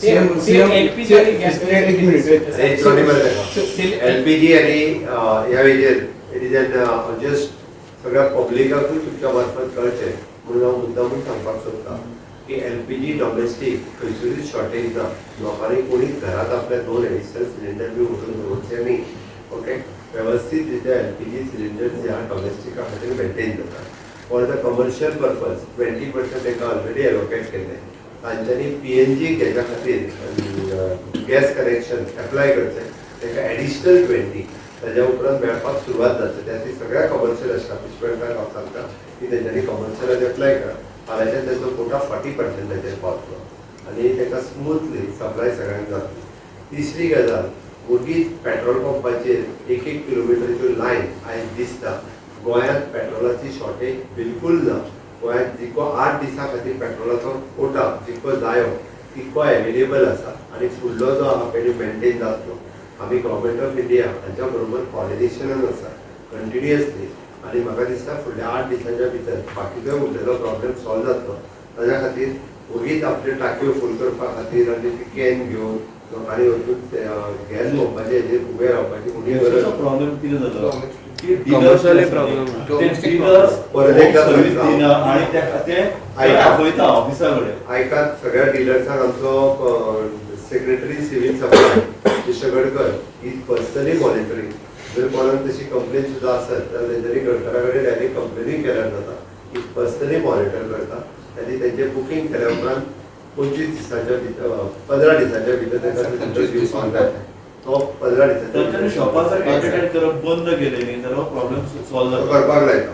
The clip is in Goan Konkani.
सीएम सीएम एलपीजी आणि गॅस एक मिनिट. आणि थोडी बरं एलपीजी आणि ह्या हेजेर it is an just सगळ्या पब्लिकाकूय तुमच्या मार्फत कळचें म्हणून हांव मुद्दामून सांगपाक सोदता की एलपीजी डॉमेस्टीक खंयसरूय शॉर्टेज ना. लोकांनी कोणीच घरात आपल्या दोन एडिशनल सिलिंडर बी व्हरून दवरचे न्ही. ओके, वेवस्थीत रित्या एलपीजी सिलिंडर जे आहा डॉमेस्टिका खातीर मेंटेन जाता. For the commercial purpose 20% तांकां ऑलरेडी एलोकेट केल्लें. तांच्यांनी पीएनजी हेच्या खातीर गॅस कनेक्शन एप्लाय करचें. तांकां एडिशनल 20 ताज्या उपरांत मेळपाक सुरवात जातली. त्या खातीर सगळ्या कमर्शियल एस्टाब्लिशमेंटाक हांव सांगता की तेंच्यांनी कमर्शियलाक एप्लाय करा. फाल्यांच्यान तांचो कोटा 40 पर्संटाचेर पावतलो आनी ताका स्मुथली सप्लाय सगळ्यांक जातली. तिसरी गजाल, वगीच पेट्रोल पंपाचेर एक एक किलोमिटरच्यो लायन आयज दिसता. गोंयांत पेट्रोलाची शॉर्टेज बिलकुल ना. गोंयांत जितको 8 दिसां खातीर पेट्रोलाचो कोटा जितको जायो तितको एवेलेबल आसा आनी फुडलो जो आहा पळय मेंटेन जातलो. आमी गव्हर्मेंट ऑफ इंडिया हांच्या बरोबर कॉर्डिनेशनान आसा कंटिन्युअसली आनी म्हाका दिसता फुडल्या 8 दिसांच्या भितर बाकीचो उरलेलो प्रॉब्लेम सॉल्व जातलो. ताज्या खातीर वगीच आपल्यो टाकयो फूल करपा खातीर आनी ती can घेवन लोकांनी वचून गॅस पंपाचे हेजेर उबे रावपाची कोणी गरज ना. प्रॉब्लेम कितें जालो की Commercial dealers problem. ते डिलर्स परत एकदा सर्वीस सांगता. दिना आणि ते आयका. आपयता ऑफिसा कडेन. आयकात, सगळ्या डिलर्सांक आमचो secretary civil supply mister Gadkar is personally monitoring. जर कोणाक तशी कंप्लेन सुद्दां आसत जाल्यार तेंच्यांनी गडकरा कडेन डायरेक्ट कंप्लेनूय केल्यार जाता. Is personally monitor करता आनी तेंचें बुकींग केल्या उपरांत 25 दिसांच्या भितर, 15 दिसांच्या भितर तांकां सिलिंडर दिवपाक जाय. तो 15 दिसांच्या तांच्यांनी भितर शॉपार जर एडवर्टायज करप बंद केलें न्ही जाल्यार प्रॉब्लेम सॉल्व तो जाता. करपाक लायता.